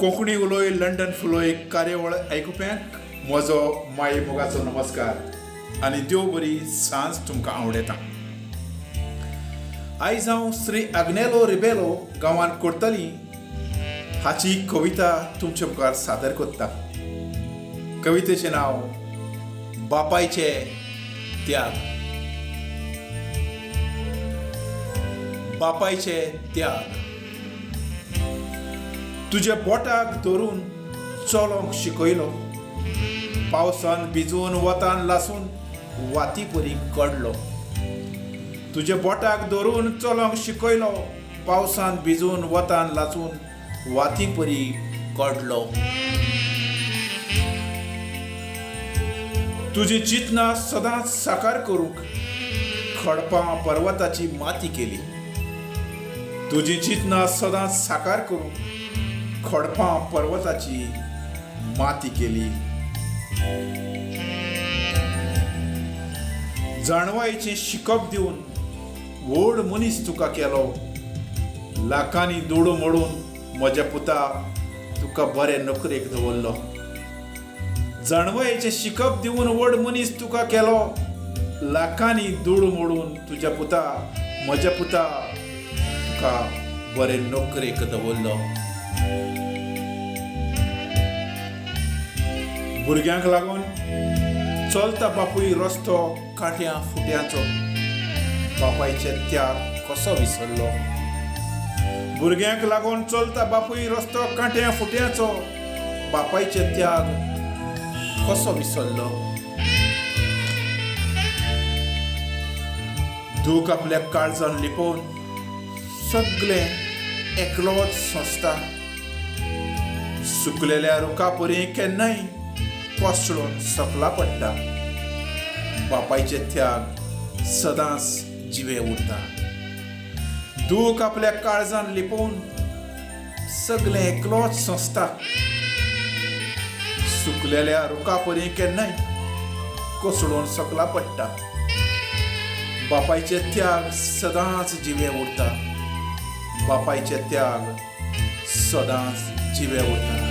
Konkani उलोय London फुलोय कार्यावळ आयकुप्यांक म्हजो माये मोगाचो नमस्कार आनी देव बरी सांज तुमकां आवडटा. आयज हांव श्री आग्नेलो रिबेलो गांवांत करतली हाची कविता तुमचे मुखार सादर करता. कवितेचें नांव बापायचे त्याग. बापायचे त्याग. तुज्या बोटाक धरून चलोंक शिकयलो, पावसान भिजून वतान लासून वाती परी कडलो. तुज्या बोटाक धरून चलोंक शिकयलो, पावसान भिजून वतान लासून वाती परी कडलो. तुजी चिंतनां सदांच साकार करूंक खडपां पर्वताची माती केली. तुजी चिंतनां सदांच साकार करूंक खडपां पर्वताची माती केली. जाणवायचें शिकप दिवन व्हड मनीस तुका केलो, लाखांनी दुडू मोडून म्हज्या पुता तुका बरे नोकरेक दवरलो. जाणवायचें शिकप दिवन व्हड मनीस तुका केलो, लाखांनी दुडू मोडून तुज्या पुता म्हज्या पुता तुका बरे नोकरेक दवरलो. भुरग्यांक लागून चलता बापूय रस्तो कांट्या फुट्यांचो, बापायचे त्याग कसो विसरलो. भुरग्यांक लागून चलता बापूय रस्तो कांट्या फुट्यांचो, बापायचे त्याग कसो विसरलो. दूख आपल्या काळजान लिपोवन सगळें एकलोच सोंसता, सुकलेल्या रुखा परी केन्नाय कोसळून सकला पडटा. बापायचे त्याग सदांच जिवे उरता. दूख आपल्या काळजान लिपोवन सगळें एकलोच सोंसता, सुकलेल्या रुखा परी केन्नाय कोसळून सकला पडटा. बापायचे त्याग सदांच जिवे उरता. बापायचे त्याग सदांच जिवे उरता.